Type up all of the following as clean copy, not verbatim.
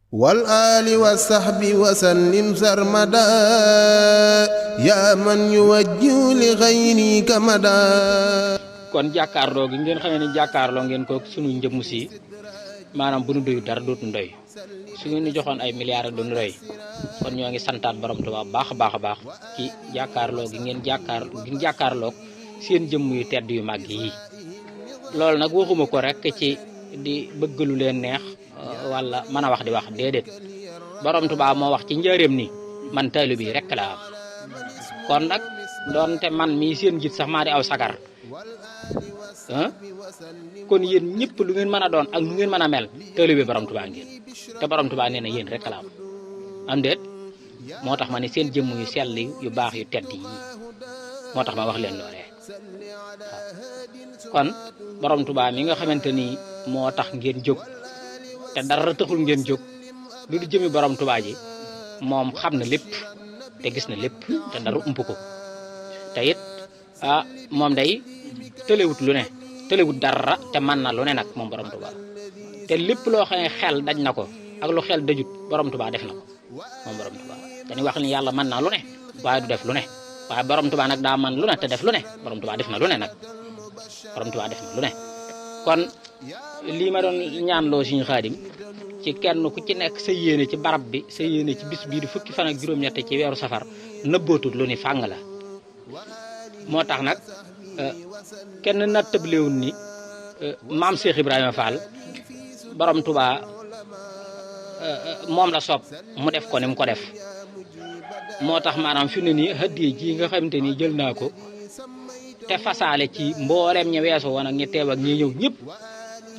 wal aali wa sahbi wa sallim sarmada yaa man yuwajjihu li ghayri kamada. kon jàkkaarloo gi ngeen xamee ni jàkkaarloo ngeen ko sunu njëmm si maanaam bu nu doyu dara dootu ndoy su ngeen ni joxoon ay milliards du nu doy kon ñoo ngi santaat borom Tuubaa baax a baax ci jàkkaarloo gi ngeen jàkkaarloo seen jëmm yu tedd yu màgg yi. loolu nag waxuma ko rek ci di bëgg lu leen neex wala mën a wax di wax déedéet borom Tuubaa moo wax ci njëreem ni man taalibe bi rek laa am kon nag doonte man mii seen jiit sax maa di aw sagar kon yéen ñëpp lu ngeen mën a doon ak lu ngeen mën a mel taalibe borom Tuubaa ngeen te borom Tuubaa nee na yéen rek la am déet moo tax ma ne seen jëmm yu sell yu baax yu tedd yi moo tax ma wax leen loolee kon borom Tuubaa mi nga xamante ni moo tax ngeen jóg te dara taxul ngeen jóg lu du jëmi borom Tuubaa ji moom xam na lépp te gis na lépp te dara ump ko te it moom day tëlewut lu ne tëlewut dara te mën na lu ne nag moom borom Tuubaa te lépp loo xam ne xel daj na ko ak lu xel dajut borom Tuubaa def na ko moom borom Tuubaa dañuy wax ni yàlla mën naa lu ne waaye du def lu ne waaye borom Tuubaa nag daa mën lu ne te def lu ne borom Tuubaa def na lu ne nag borom Tuubaa def na lu ne kon lii ma doon ñaanloo Sëriñ Xaadim ci kenn ku ci nekk sa yéene ci barab bi sa yéene ci bis bii di fukki fan ak juróom-ñett ci weeru safar nëbbootut lu ni fàng la moo tax nag kenn nattablewul ni maam Cheikh Ibrahima Fall borom Tuubaa moom la soob mu def ko ni mu ko def moo tax maanaam fi ne nii hadiya ji nga xamante ni jël naa ko te fasaale ci mboolem ña weesu woon ak ñi teew ak ñi ñëw ñëpp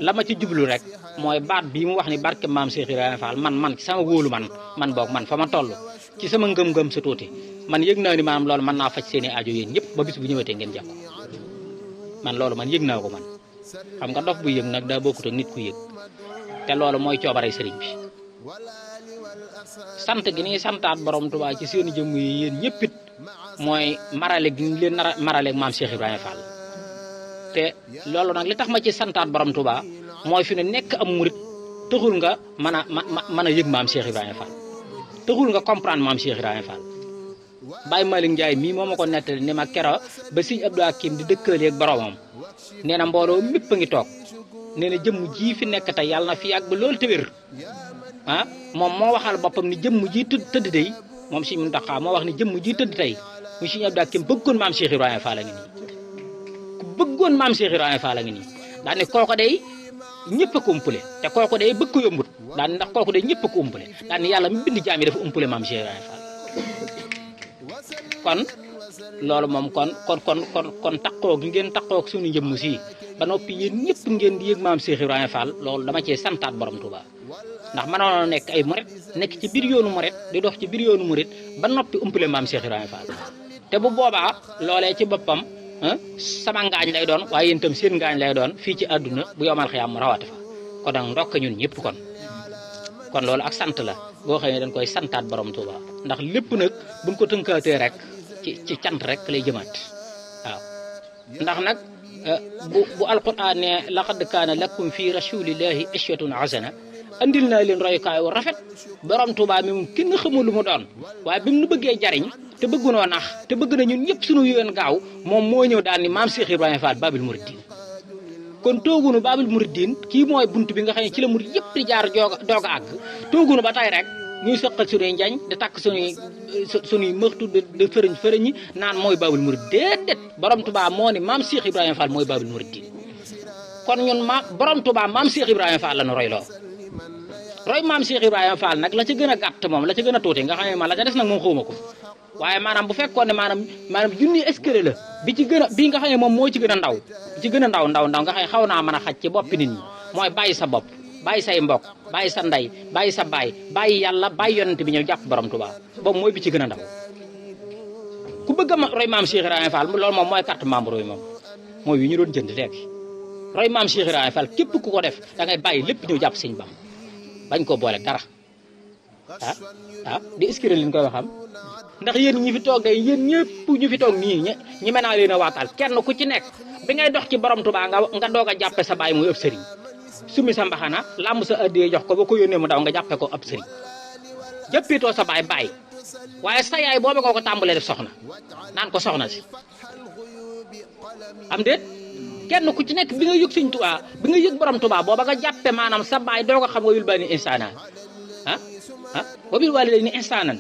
la ma ci jublu rek mooy baat bii mu wax ni barke maam Cheikh Ibrahima Fall man ci sama wóolu man boog man fa ma toll ci sama ngëm-ngëm sa tuuti man yëg naa ni maanaam loolu mën naa faj seeni aajo yéen ñëpp ba bis bu ñëwatee ngeen jàpp man loolu man yëg naa ko man xam nga dof bu yëg nag daa bokkut ak nit ku yëg te loolu mooy coobarey sëriñ bi sant gi ni santaat borom Tuubaa ci seeni jëmm yi yéen ñëpp it mooy marale gi ñu leen nar a marale maam Cheikh Ibrahima Fall te loolu nag li tax ma ci santaat borom Tuubaa mooy fi ne nekk am murit taxul nga mën a yëg maam Cheikh Ibrahima Fall taxul nga comprendre maam Cheikh Ibrahima Fall Baye Malick Ndiaye mii moo ma ko nettali ni ma kero ba Sëriñ Abdou Hakim di dëkkaleeg boromam nee na mbooloo mépp a ngi toog nee na jëmm jii fi nekk tey yàlla na fi yàgg loolu te wér moom moo waxal boppam ni jëmm ji tëdd tey moom Sëriñ Muntaxa moo wax ni jëmm ji tëdd tey mu Sëriñ Abdou Hakim bëggoon maam Cheikh Ibrahima Fall a ngi nii ku bëggoon maam Cheikh Ibrahima Fall a ngi nii daal ne kooko day ñëpp a ko umpule te kooko day bëgg ko yombut daal ndax kooko day ñëpp a ko umpule daal ne yàlla mi bind jaam yi dafa umpule maam Cheikh Ibrahima Fall kon loolu moom kon taqoo gi ngeen taqoo suñu njëmm si ba noppi yéen ñëpp ngeen di yëg maam Cheikh Ibrahima Fall loolu dama cee santaat borom Tuubaa ndax mënoon nekk ay murit nekk ci biir yoonu murit di dox ci biir yoonu murit ba noppi umpale maam Cheikh Ibrahima Fall te bu boobaa loolee ci boppam sama ngaañ lay doon waaye yéen itam seen ngaañ lay doon fii ci àdduna bu yomal xiyaam mu rawate fa kon nag ndokk ñun ñëpp kon loolu ak sant la boo xam ne dañ koy santaat borom Tuubaa ndax lépp nag buñ ko tënkaatee rek ci cant rek lay jëmaat waaw ndax nag bu alquran ne laqad kaana lakum fi rasulillahi uswatun hasana andil naa leen royukaay wu rafet borom Tuubaa mi moom kenn xamul lu mu doon waaye bi mu nu bëggee jariñ te bëggunoo nax te bëgg na ñun ñëpp suñu yoon gaaw moom moo ñëw daal ni maam Cheikh Ibrahima Fall Babil Mouridine kon toogunu Babil Mouridine kii mooy bunt bi nga xam ne ci la murid yëpp di jaar doog a àgg toogunu ba tey rek ñuy sëqal suñuy njañ di takk suñuy mëxtu de fërëñi naan mooy Babil Mouridine déedéet borom Tuubaa moo ni maam Cheikh Ibrahima Fall mooy Babil Mouridine kon ñun borom Tuubaa maam Cheikh Ibrahima Fall la nu roy loo roy maam Cheikh Ibrahima Fall nag la ca gën a gàtt moom la ca gën a tuuti nga xam ne man la ca des nag moom xawma ko waaye maanaam bu fekkoon ne maanaam junni escalier la bii nga xam ne moom moo ci gën a ndaw ndaw nga xam ne xaw naa mën a xaj ci boppi nit ñi mooy bàyyi sa bopp bàyyi say mbokk bàyyi sa ndey bàyyi sa baay bàyyi yàlla bàyyi yonent bi ñëw jàpp borom Tuubaa boobu mooy bi ci gën a ndaw ku bëgg a roy maam Cheikh Ibrahima Fall loolu moom mooy carte membre yi moom mooy yu ñu doon jënd léegi roy maam Cheikh Ibrahima Fall képp ku ko def da ngay bàyyi lépp ñëw jàpp sëñ Bamba bañ koo boole dara di escalier li ñu koy waxam ndax yéen ñi fi toog day yéen ñëpp ñu fi toog nii ñi mën naa leen a waatal kenn ku ci nekk bi ngay dox ci borom Tuubaa nga doog a jàppe sa baay muy ëpp sëriñ sumi sa mbaxana làmb sa addiyee jox ko ba ko yónnee mu daw nga jàppe ko ab sëriñ jëppitoo sa baay waaye sa yaay booba ko tàmbalee def soxna naan ko soxna si am déet kenn ku ci nekk bi nga yëg Sëñ Tuubaa bi nga yëg borom Tuubaa booba nga jàppe maanaam sa baay doo ko xam nga bil bani insaanan wa bil waalidayni insaanan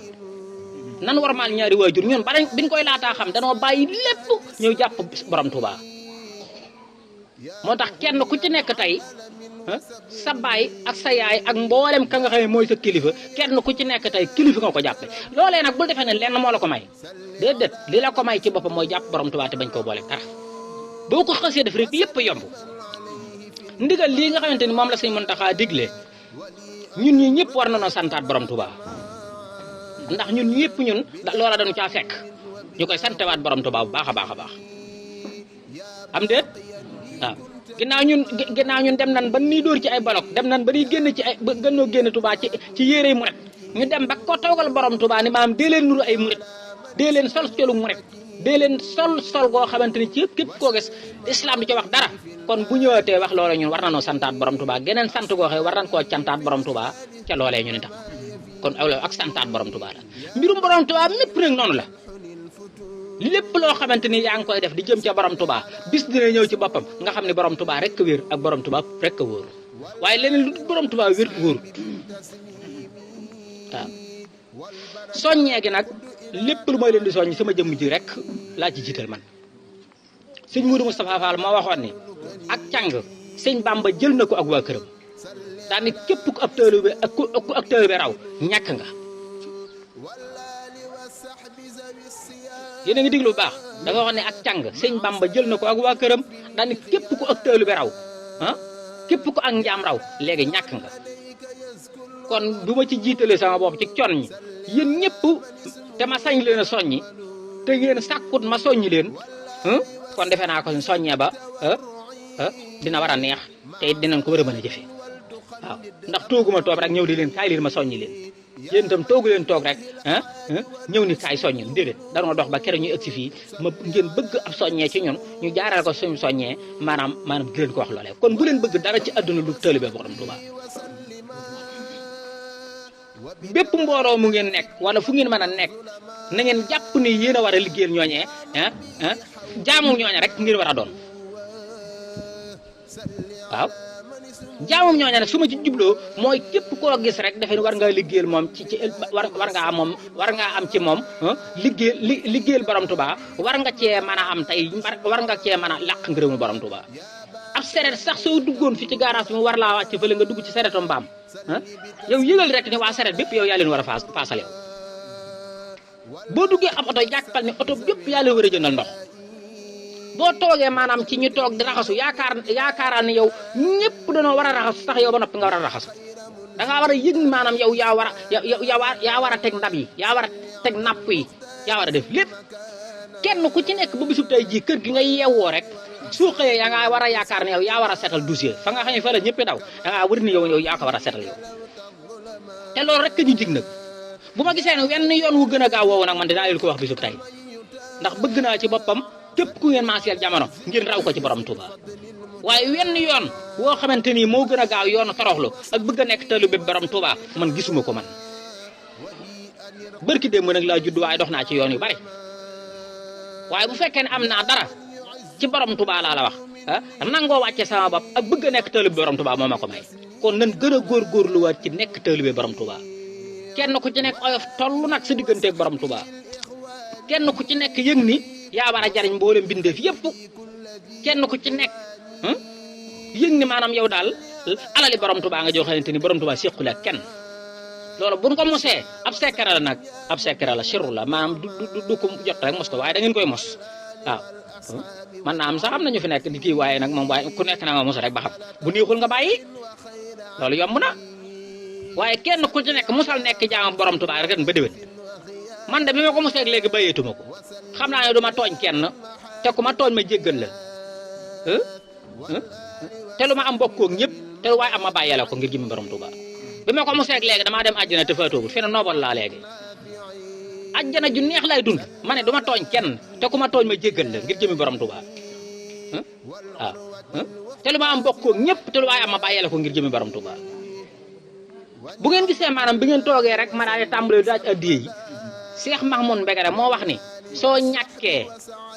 nan warmaal ñaari waajur ñun ba biñ koy laataa xam danoo bàyyi lépp ñëw jàpp borom Tuubaa moo tax kenn ku ci nekk tey sa baay ak sa yaay ak mboolem ka nga xam ne mooy sa kilifa kenn ku ci nekk tey kilifa nga ko jàppe loolee nag bul defee ne lenn moo la ko may déedéet li la ko may ci boppam mooy jàpp borom Tuubaa te bañ koo boole dara boo ko xasee def rek lépp yomb ndigal lii nga xamante ni moom la Sëñ Muntaxa digle ñun ñi ñëpp war nañoo santaat borom Tuubaa ndax ñun ñëpp ñun loola dañu caa fekk ñu koy santewaat borom Tuubaa bu baax a baax a baax am déet waaw ginnaaw ñun dem nan ba nii dóor ci ay balok dem nan ba nii génn ci ay ba gënoo génn Tuubaa ci yérey murit ñu dem ba ko toogal borom Tuubaa ni maam dee leen nuru ay murit dee leen sol colu murit dee leen sol goo xamante ni ci képp koo gis islam di ci wax dara kon bu ñëwatee wax loola ñun war nañoo santaat borom Tuubaa geneen sant goo xam war nañ koo cantaat borom Tuubaa ca loolee ñu ni tax kon aw ak santaat borom Tuubaa la mbirum borom Tuubaa mépp nag noonu la lépp loo xamante ni yaa ngi koy def di jëm ca borom Tuubaa bis dina ñëw ci boppam nga xam ne borom Tuubaa rek a wér ak borom Tuubaa rek a wóor waaye leneen lu borom Tuubaa wér wóorut waaw soññee gi nag lépp lu may leen di soññ sama jëmm ji rek laa ci jiital man sëñ Mourou Moustapha Fall moo waxoon ni ak càng sëñ Bamba jël na ko ak waa këram daal ni képp ku ab taalibe ak ku ab taalibe raw ñàkk nga yéen a ngi diglu bu baax dafa wax ne ak càng sëñ Bamba jël na ko ak waa këram daal ni képp ku ab taalibe raw képp ku ak njaam raw léegi ñàkk nga kon bu ma ci jiitalee sama bopp ci con ñi yéen ñëpp te ma sañ leen a soññi te ngeen sàkkut ma soññi leen kon defe naa ko soññee ba dina war a neex te it dinañ ko war a mën a jëfe waaw ndax tooguma toog rek ñëw di leen kaay leen ma soññi leen yéen itam toogu leen toog rek ñëw ni kaay soññi déedéet danoo dox ba keroog ñu ëgsi fii ma ngeen bëgg ab soññee ci ñun ñu jaaral ko suñu soññee maanaam di leen ko wax loolee kon bu leen bëgg dara ci àdduna lu taalibe borom Tuubaa bépp mbooloo mu ngeen nekk wala fu ngeen mën a nekk na ngeen jàpp ni yéen a war a liggéeyal ñooñee jaamu ñooñe rek ngeen war a doon waaw jaamum ñooñe nag su ma ci jubloo mooy képp koo gis rek defe ni war ngaa liggéeyal moom war ngaa am ci moom liggéeyal borom Tuubaa war nga cee mën a am tey war nga cee mën a làq ngërëmu borom Tuubaa ab seret sax soo duggoon fi ci garage bi mu war laa wàcc fële nga dugg ci seretu mbaam yow yëgal rek ne waa seret bépp yow yaa leen war a faasal yow boo duggee ab oto jàppal ni oto bépp yaa leen war a jëndal ndox boo toogee maanaam ci ñu toog di raxasu yaakaaraan ni yow ñëpp dañoo war a raxasu sax yow ba noppi nga war a raxasu da ngaa war a yëg maanaam yow yaa war a teg ndab yi yaa war a teg napp yi yaa war a def lépp kenn ku ci nekk ba bisub tey jii kër gi nga yeewoo rek soo xëyee yaa nga war a yaakaar ne yow yaa war a setal dossier fa nga xam ne fa la ñëpp daw da ngaa wër ni yow yaa ko war a setal yow te loolu rek ñu jig nag bu ma gisee ne wenn yoon wu gën a gaaw woowu nag man dinaa leen ko wax bisub tey ndax bëgg naa ci boppam képp ku ngeen maaseel jamono ngeen raw ko ci borom Touba waaye wenn yoon woo xamante ni moo gën a gaaw yoonu toroxlu ak bëgg a nekk taalibe borom Touba man gisuma ko man barki démb nag laa judd waaye dox naa ci yoon yu bari waaye bu fekkee ne am naa dara ci borom Touba laa la wax nangoo wàcce sama bopp ak bëgg a nekk taalibe borom Touba moo ma ko may kon nan gën a góorgóorluwaat ci nekk taalibe borom Touba kenn ku ci nekk oyof tollu nag sa digganteeg borom Touba kenn ku ci nekk yëg ni yaa war a jariñ mboolem bindeef yëpp kenn ku ci nekk yëg ni maanaam yow daal alali borom Touba nga joo xamante ni borom Touba séqul ak kenn loolu buñ ko mosee ab secret la nag ab secret la sirru la maanaam du ko jot rek mos ko waaye da ngeen koy mos waaw man naa am sax am na ñu fi nekk di kii waaye nag moom waaye ku nekk na nga mos rek ba xam bu neexul nga bàyyi loolu yomb na waaye kenn ku ci nekk mosal nekk jaamam borom Touba rek ba déwén man de bi ma ko mosee léegi bàyyeetuma ko xam naa ne du ma tooñ kenn te ku ma tooñ ma jéggal la te lu ma am bokkoog ñëpp te waaye am ma bàyyee la ko ngir jëmi borom Touba bi ma ko mosee léegi damaa dem àjjana te faatoogul fi na noobal laa léegi àjjana ju neex lay dund ma ne du ma tooñ kenn te ku ma tooñ ma jéggal la ngir jëmi borom Touba waaw te lu ma am bokkoo ñëpp te lu waaye am ma bàyyee la ko ngir jëmi borom Touba bu ngeen gisee maanaam bi ngeen toogee rek ma daal di tàmbalee daaj addiye yi Cheikh Mahmoud Mbegere moo wax ni soo ñàkkee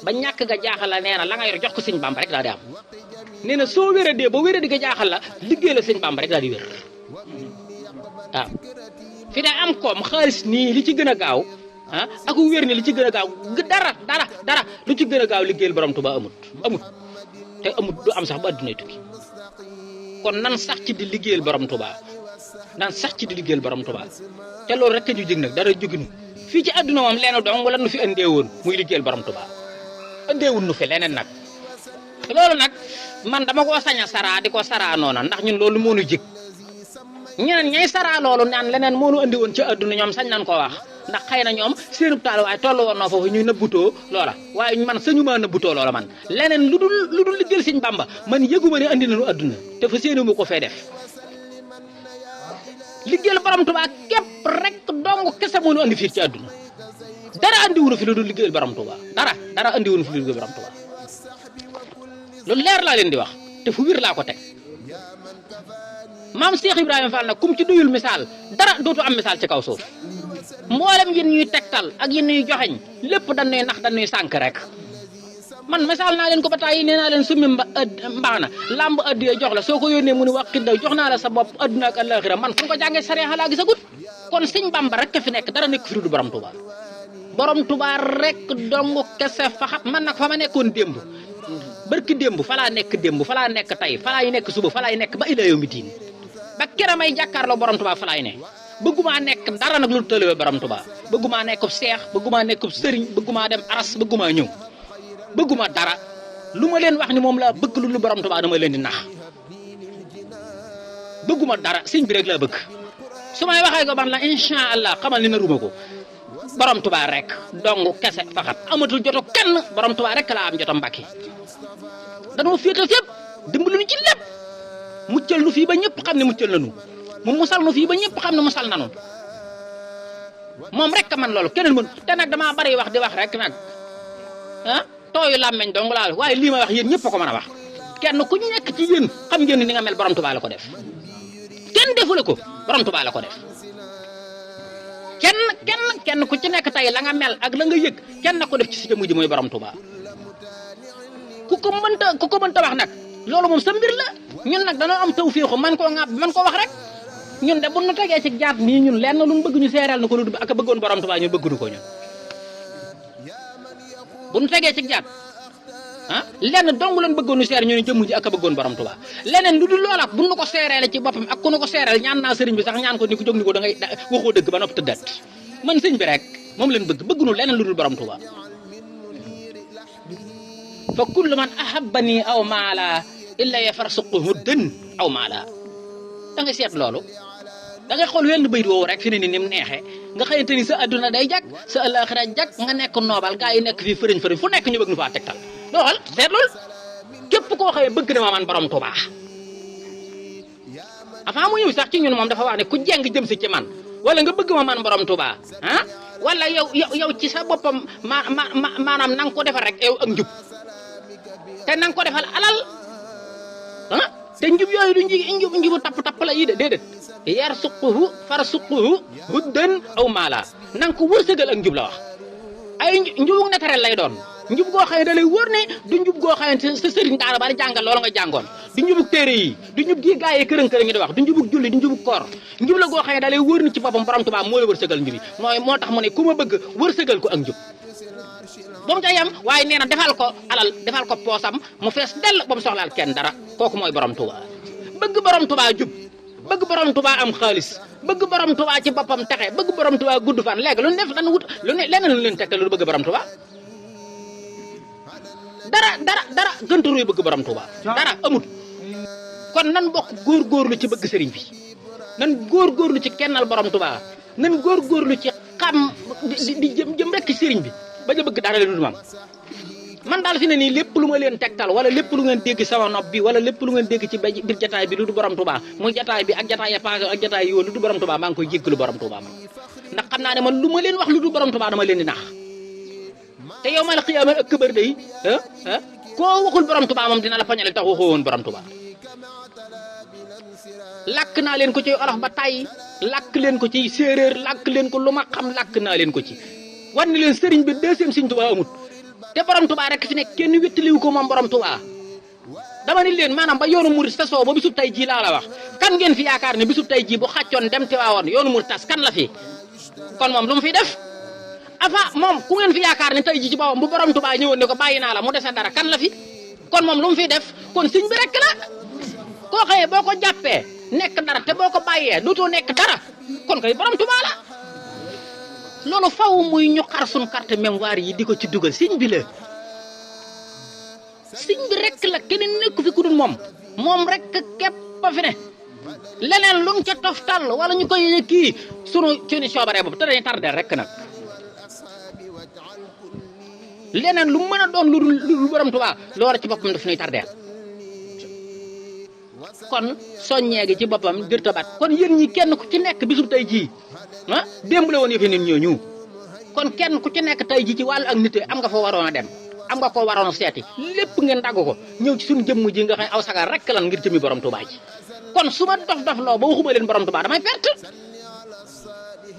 ba ñàkk ga jaaxal la nee na la nga yor jox ko sëñ Bamba rek daal di am nee na soo wéradee ba wéradi ga jaaxal la liggéey la sëñ Bamba rek daal di wér waaw fi day am koom xaalis nii li ci gën a gaaw ak wér ni li ci gën a gaaw dara lu ci gën a gaaw liggéeyal borom Touba amut te amut du am sax ba addunay tukki kon nan sax ci di liggéeyal borom Touba nan sax ci di liggéeyal borom Touba te loolu rek ñu jig nag dara jóginu fii ci adduna moom leen dong wala nu fi andee woon muy liggéeyal borom Touba andeewul nu fi leneen nag loolu nag man dama koo sañ a saraa di ko saraa noona ndax ñun loolu moo nu jig ñeneen ñay saraa loolu naan leneen moo nu andi woon ci adduna ñoom sañ nañ ko wax ndax xëy na ñoom seenub taal waaye tollu woon noo foofu ñuy nëbbutoo loola waaye man sañu maa nëbbutoo loola man leneen lu dul liggéeyal sëñ Bamba man yëguma ne andi nañu adduna te fa séenu mu ko fee def liggéeyal borom Touba képp rek dong kese moo nu andi fii ci adduna dara andi wuñu fi lu dul liggéeyal borom Touba dara andi wuñu fi lu dul liggéeyal borom Touba loolu leer laa leen di wax te fu wir laa ko teg maam Cheikh Ibrahima Fall nag kum ci duyul misaal dara dootu am misaal ci kaw suuf mboolem yéen ñuy tegtal ak yéen ñuy joxeñ lépp dañuy nax dañuy sànk rek man misaal naa leen ko ba tàyyi nee naa leen summi mbaxana lamb addiye jox la soo ko yónnee mu ni wax xidda jox naa la sa bopp adduna ak alaxira man fu nga ko jàngee sariya laa gisagut kon sëñ Bamba rek fi nekk dara nekk fi du borom Touba borom Touba rek dong kese faxat man nag fa ma nekkoon démb barki démb fa laa nekk tey fa laay nekk suba fa laay nekk ba ila yow mi diin ba kera may jàkkaarloo borom Touba fa laay ne bëggumaa nekk dara nag lu tëlewee borom Touba bëggumaa nekkub seex bëggumaa nekkub sëriñ bëggumaa dem aras bëggumaa ñëw bëgguma dara lu ma leen wax ni moom laa bëgg lu borom Touba dama leen di nax bëgguma dara sëñ bi rek laa bëgg su may waxee ko ban la incha allah xamal ni naruma ko borom Touba rek dong kese faxat amatul joto kenn borom Touba rek laa am joto Mbàkke danoo féetal fépp dimbali nu ci lépp muccal nu fii ba ñëpp xam ne muccal nanu mu musal nu fii ba ñëpp xam ne musal nanu moom rek man loolu keneen mën te nag damaa bari wax di wax rek nag tooyu làmmeñ dong laa waaye lii ma wax yéen ñëpp a ko mën a wax kenn ku ñu nekk ci yéen xam ngeen ni nga mel borom Touba la ko def kenn defule ko borom Touba la ko def kenn ku ci nekk tey la nga mel ak la nga yëg kenn na ko def ci si jëmm ji mooy borom Touba ku ko mënta wax nag loolu moom sa mbir la ñun nag dañoo am tawfeexu man koo ŋàbb man koo wax rek ñun de bu nu tegee ci jaat nii ñun lenn lu mu bëgg ñu seereel na ko lu ak a bëggoon borom Touba ñu bëgguñu ko ñun bu nu tegee ci jaat lenn dong leen bëggoon ñu seer ñu ne jëmm ji ak a bëggoon borom Touba leneen lu dul loola bu nu ko seereele ci boppam ak ku nu ko seereel ñaan naa sëriñ bi sax ñaan ko ni ko jóg ni ko da ngay waxoo dëgg ba noppi tëddaat man sëñ bi rek moom leen bëgguñu leneen lu dul borom Touba fa kullu man ahabbani aw maala illa yafarsuqu huddan aw maala da ngay seet loolu da ngay xool wenn bayit woowu rek fi ne ni mu neexee nga xëyante ni sa adduna day jag sa alaxira jag nga nekk noobal gaa yi nekk fii fëriñ fu nekk ñu bëgg nu faa tegtal doxal seet loolu képp koo xëyee bëgg na ma man borom Touba avant mu ñëw sax ci ñun moom dafa wax ne ku jeng jëm si ci man wala nga bëgg ma man borom Touba wala yow ci sa boppam maanaam na nga ko defal rek yow ak njub te na nga ko defal alal te njub yooyu du njubu tapp la yi de déedéet yarsuquhu farsuquhu huddan aw maala na nga ko wërsëgal ak njub la wax ay njubu naturel lay doon njub goo xam ne da lay wër ne du njub goo xam ne sa sëriñ daara ba di jàngal loolu nga jàngoon du njubug téere yi du njub gi gaa yi kërën-kërën ngi di wax du njubug julli du njubug koor njub la goo xam ne da lay wër ni ci boppam borom Touba moo la wërsëgal njubi moo tax mu ne ku ma bëgg wërsëgal ko ak njub ba mu ca yem waaye nee na defal ko alal defal ko poosam mu fees dell ba mu soxlaal kenn dara kooku mooy borom Touba bëgg borom Touba jub bëgg borom Touba am xaalis bëgg borom Touba ci boppam texe bëgg borom Touba gudd fan léegi lu ñu def dañu wut lu ne leneen lu leen tegtal lu bëgg borom Touba dara gënta ruy bëgg borom Touba dara amut kon nan bokk góorgóorlu ci bëgg sëriñ bi nan góorgóorlu ci kennal borom Touba nan góorgóorlu ci xam di jëm rek ci sëriñ bi bañ a bëgg dara leen du man daal fi ne nii lépp lu ma leen tegtal wala lépp lu ngeen dégg sama nopp bi wala lépp lu ngeen dégg ci biir jataay bi lu du borom Touba muy jataay bi ak jataay ya passé ak jataay yi lu du borom Touba maa ngi koy jéggalu borom Touba man ndax xam naa ne man lu ma leen wax lu du borom Touba dama leen di nax te yow ma la xiyaamal ak këbër day koo waxul borom Tuubaa moom dina la fañale tax waxoo woon borom Tuubaa làkk naa leen ko ci olof ba tàyyi làkk leen ko ci séeréer làkk leen ko lu ma xam làkk naa leen ko ci war ni leen sëriñ bi deuxième Sëriñ Tuubaa amut te borom Tuubaa rek fi nekk kenn wéttaliwu ko moom borom Tuubaa dama ni leen maanaam ba yoonu murid tasoo ba bisub tey jii laa la wax kan ngeen fi yaakaar ne bisub tey jii bu xàccoon dem Tiwaawoon yoonu murid tas kan la fi kon moom lu mu fi def avant moom ku ngeen fi yaakaar ne tey jii ci boppam bu borom Tuubaa ñëwoon ne ko bàyyi naa la mu dese dara kan la fi kon moom lu mu fi def kon sëñ bi rek la koo xëyee boo ko jàppee nekk dara te boo ko bàyyee dootoo nekk dara kon kay borom Tuubaa la loolu faw muy ñu xar suñ carte mémoire yi di ko ci dugal sëñ bi la sëñ bi rek la keneen nekku fi ku dul moom rek képp ba fi ne leneen lu mu ca toftal wala ñu koy kii sunu coobare boobu te dañuy tardé rek nag leneen lu mën a doon lu borom Tuubaa loola ci boppam daf ñuy tardé kon soññee gi ci boppam dërtabat kon yéen ñi kenn ku ci nekk bisub tey jii ah démb la woon yëfi nit ñooñu kon kenn ku ci nekk tey jii ci wàllu ak nit am nga fa waroon a dem am nga koo waroon a seeti lépp ngeen dagg ko ñëw ci suñu jëmm ji nga xam ne aw sagar rek lan ngir jëmi borom Tuubaa ji kon su ma dof loo ba waxuma leen borom Tuubaa damay perte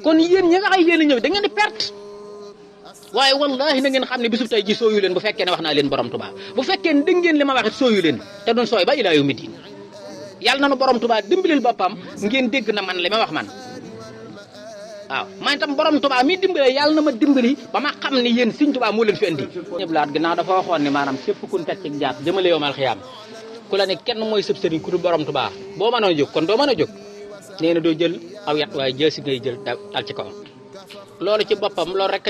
kon yéen ñi nga xam yéen a ñëw da ngeen di perte waaye wallahi na ngeen xam ne bisub tey ji sooyu leen bu fekkee ne wax naa leen borom Tuubaa bu fekkee ne dégg ngeen li ma waxit sooyu leen te doon sooy ba ilaa yawmi diin yàlla na nu borom Tuubaa dimbalil boppam ngeen dégg na man li ma wax man waaw man itam borom Tuubaa mi dimbale yàlla na ma dimbali ba ma xam ne yéen Sëriñ Tuubaa moo leen fi andi ñëpp laat ginnaaw dafa waxoon ne maanaam képp kun teg ci jaat jëmale yowmal xiyaam ku la ne kenn mooy sëb sëriñ ku dul borom Tuubaa boo mënoo jóg kon doo mën a jóg nee na doo jël aw yat waaye jël si ngay jël dal ci kawam loolu ci boppam loolu rek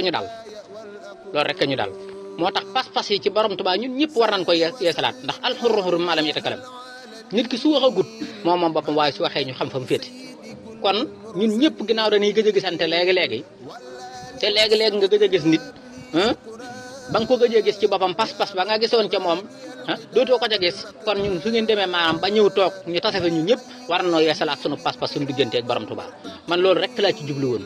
ñu dal moo tax pas-pas yi ci borom Tuubaa ñun ñëpp war nañ koy yeesalaat ndax alxurruxur maalam yatakalam nit ki su wax a gut moom boppam waaye su waxee ñu xam fa mu féete kon ñun ñëpp ginnaaw dañuy gëj a gisante léegi te léegi nga gëj a gis nit ba nga ko gëj a gis ci boppam pas-pas ba nga gisoon ca moom dootoo ko ca gis kon ñun su ngeen demee maanaam ba ñëw toog ñu tase fa ñun ñëpp war nañoo yeesalaat sunu pas-pas suñu diggante ak borom Tuubaa man loolu rek laa ci jublu woon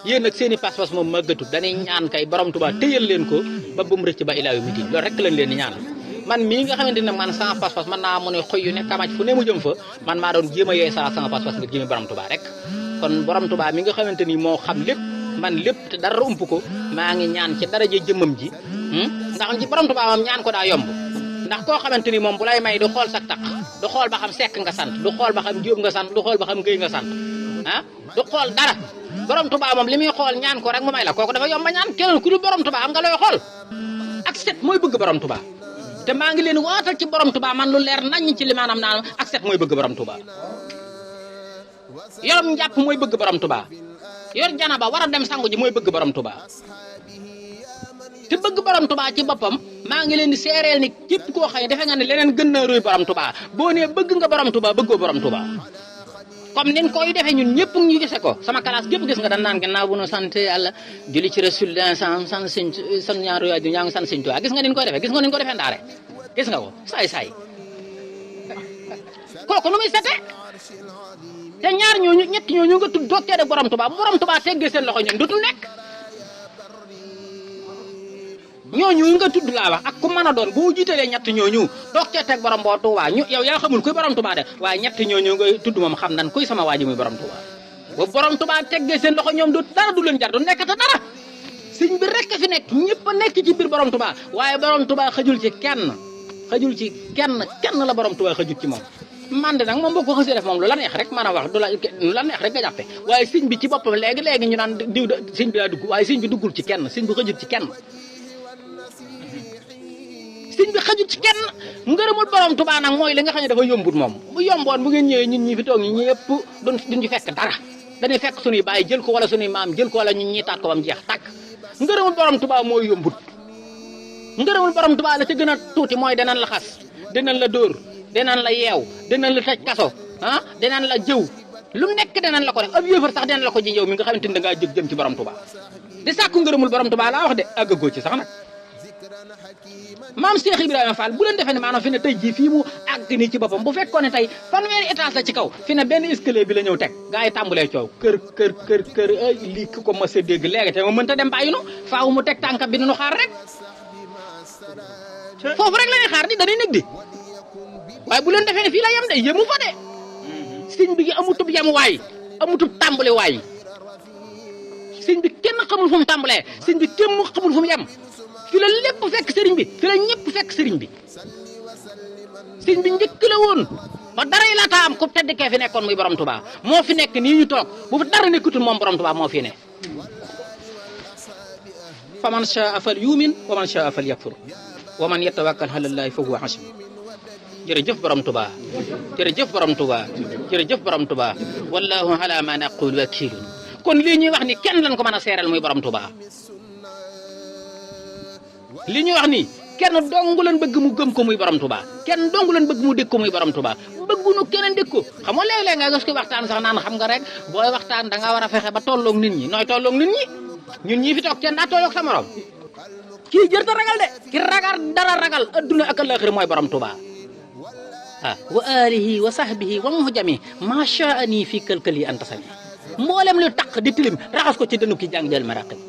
yéen nag seen i pas-pas moom màggatut dañuy ñaan kay borom Tuubaa téyal leen ko ba bu mu rëcc ba ilaa yawmi diin loolu rek lañ leen di ñaan man mii nga xamante ne man sama pas-pas man naa mu ne xoy yu ne kamaj fu ne mu jëm fa man maa doon jéem a yeesalaat sama pas-pas ngir jëme borom Tuubaa rek kon borom Tuubaa mi nga xamante ni moo xam lépp man lépp te dara ump ko maa ngi ñaan ci daraja jëmmam ji ndax ci borom Tuubaa moom ñaan ko daa yomb ndax koo xamante ni moom bu lay may du xool sa taq du xool ba xam sekk nga sant du xool ba xam jóob nga sant du xool ba xam géy nga sant du xool dara borom Tuubaa moom li muy xool ñaan ko rek mu may la kooku dafa yomba ñaan keneen ku dul borom Tuubaa am nga looy xool ak set mooy bëgg borom Tuubaa te maa ngi leen waatal ci borom Tuubaa man lu leer nañ ci li maanaam naan ak set mooy bëgg borom Tuubaa yorom njàpp mooy bëgg borom Tuubaa yor janaba war a dem sangu ji mooy bëgg borom Tuubaa te bëgg borom Tuubaa ci boppam maa ngi leen di seereel ni képp koo xam ne defe nga ne leneen gën na ruy borom Tuubaa boo nee bëgg nga borom Tuubaa bëggoo borom Tuubaa comme nin koy defee ñun ñëpp ñu gise ko sama classe gépp gis nga dan naan gannaaw bu nu sant yàlla julli ci rasulullah sant sëñ ñaaru yaay ñaa ngi sant sëñ Tuubaa gis nga nin koy defee ndaare gis nga ko saay kooku nu muy sete te ñaar ñooñu ñett ñooñu nga tudd doog de borom Tuubaa bu borom Tuubaa teggee seen loxo ñoom dootul nekk ñooñu nga tudd laa wax ak ku mën a doon boo jiitalee ñett ñooñu doog cee teg borom boo Tuubaa ñu yow yaa xamul kuy borom Tuubaa de waaye ñett ñooñu nga tudd moom xam nan kuy sama waa ji muy borom Tuubaa ba borom Tuubaa teggee seen loxo ñoom dara du leen jar du nekkata dara sëñ bi rek fi nekk ñëpp a nekk ci biir borom Tuubaa waaye borom Tuubaa xajul ci kenn la borom Tuubaa xajul ci moom man de nag moom boo ko xasee def moom lu la neex rek mën a wax lu la neex rek nga jàppe waaye sëñ bi ci boppam léegi ñu naan diw da sëñ bi daa dugg waaye sëñ bi duggul ci kenn sëñ bi xajul ci kenn sëñ bi xajul ci kenn ngërëmul borom Tuubaa nag mooy li nga xam ne dafa yombut moom bu yomboon bu ngeen ñëwee ñun ñi fi toog ñi ñëpp duñ ci fekk dara dañuy fekk suñuy bàyyi jël ko wala suñuy maam jël ko wala ñun ñi taat ko bam jeex tàkk ngërëmul borom Tuubaa mooy yombut ngërëmul borom Tuubaa la ca gën a tuuti mooy danañ la xas danañ la dóor danañ la yeew danañ la tëj kaso danañ la jëw lu nekk danañ la ko def ab yëfar sax danañ la ko ji yow mi nga xamante ni da ngaa jóg jëm ci borom Tuubaa di sàkku ngërëmul borom Tuubaa laa wax de àggagoo ci sax nag maam Cheikh Ibrahima Fall bu leen defee ne maanaam fi ne tey jii fii mu àgg nii ci boppam bu fekkoon ne tey fanweeri étage la ci kaw fi ne benn escalier bi la ñëw teg gaa yi tàmbalee coow kër ay lii ki ko mos a dégg léegi te ma mënta dem bàyyi nu faaw mu teg tànka bi nu xaar rek foofu rek la ñuy xaar di dañuy nekk di waaye bu leen defee ne fii la yem de yemu fa de sëñ bi amutub yem waay amutub tàmbale waay sëñ bi kenn xamul fu mu tàmbalee sëñ bi kenn xamul fu mu yem fi la lépp fekk sëriñ bi fi la ñëpp fekk sëriñ bi sëñ bi njëkk la woon ba dara yi laata am ku tedd kee fi nekkoon muy borom Tuubaa moo fi nekk nii ñu toog bu fi dara nekkutul moom borom Tuubaa moo fi ne fa man shaa fal yumin wa man shaa fal yakfur wa man yatawakkal ala llahi fa huwa hasbuh jërëjëf borom Tuubaa jërëjëf borom Tuubaa jërëjëf borom Tuubaa wallahu ala ma naqul wakilun kon lii ñuy wax ni kenn lañ ko mën a seeral muy borom Tuubaa li ñuy wax ni kenn dong leen bëgg mu gëm ko muy borom Tuubaa kenn dong leen bëgg mu dégg ko muy borom Tuubaa bëggunu keneen dégg ko xam nga léeg-léeg nga gis ko waxtaan sax naan xam nga rek booy waxtaan da nga war a fexe ba tolloog nit ñi nooy tolloog nit ñi ñun ñii fi toog kenn daa tolloog sa morom kii jërta ragal de ki ragal dara ragal adduna ak alaxira mooy borom Tuubaa ah wa alihi wa sahbihi wa muhjami ma shaani fi kalkali anta sami mboolem lu taq di tilim raxas ko ci dënu ki jàng jël maraqib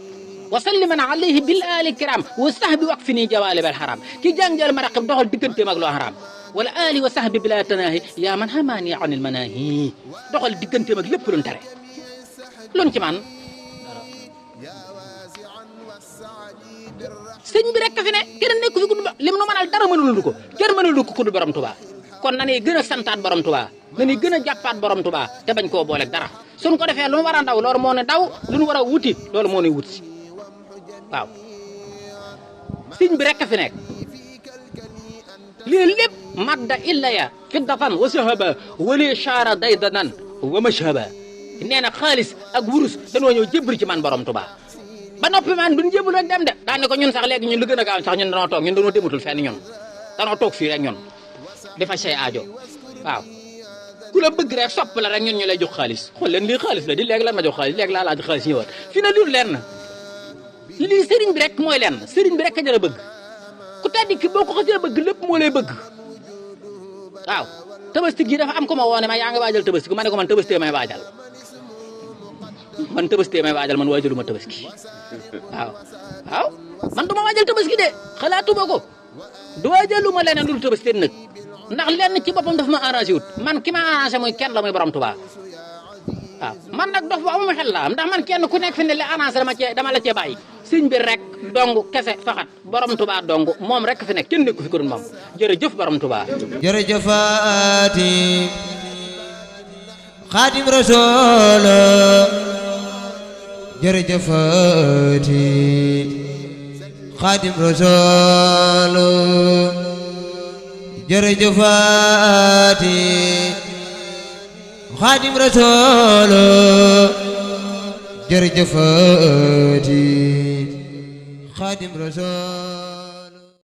wa salliman alayhi bil ali kiram wa sahbi waqfi nii jawaalib al haram ki jàng jël maraqib doxal digganteem ak loo haram wala ali wa sahbi bila tanaahi yaa man hamaani anil manaahi doxal digganteem ak lépp luñ tere luñ ci man sëñ bi rek fi ne kenn nekku fi ku dul lim nu mënal dara mënul ko kenn mënul ko ku dul borom Tuubaa kon nañuy gën a santaat borom Tuubaa nañuy gën a jàppaat borom Tuubaa te bañ koo booleeg dara suñ ko defee lu nu war a daw loolu moo ne daw lu nu war a wuti loolu moo ne wut si waaw sëñ bi rek fi nekk lii lépp madda illa ya fiddatan wa sahaba wali shara daydanan wa mashhaba nee na xaalis ak wurus dañoo ñëw jébbal ci man borom Tuubaa ba noppi man duñ jébbal rek dem de daane ko ñun sax léegi ñun lu gën a gaaw sax ñun danoo toog ñun danoo dematul fenn ñun danoo toog fii rek ñun di fa say aajo waaw ku la bëgg rek sopp la rek ñun ñu lay jox xaalis xool leen lii xaalis la di léegi lan ma jox xaalis léegi laa laaj xaalis ñëwaat fii na lii lenn lii sëriñ bi rek mooy lenn sëriñ bi rek a jël a bëgg ku tedd ki boo ko xasee bëgg lépp moo lay bëgg waaw tabaski gi dafa am ko ma woone ma yaa ngi waajal tabaski ma ne ko man tabaski may waajal man tabaski may waajal man waajaluma tabaski waaw man duma waajal tabaski de xalaatuma ko du waajaluma leneen lu tabaski nag ndax lenn ci boppam dafa ma arrangé wut man ki ma arrangé mooy kenn la muy borom Tuubaa waaw man nag dof bu amuma xel la ndax man kenn ku nekk fi ne li arrangé dama la cee bàyyi sëñ bi rek dong kese faxat borom Tuubaa dong moom rek fi nekk kenn nekku fi ko dul moom jërëjëf borom Tuubaa jërëjëfaati Xaadim Rasuul jërëjëfaati Xaadim Rasuul jërëjëfaati Xaadim Rasuul jërëjëfaati Xaadim Rasuul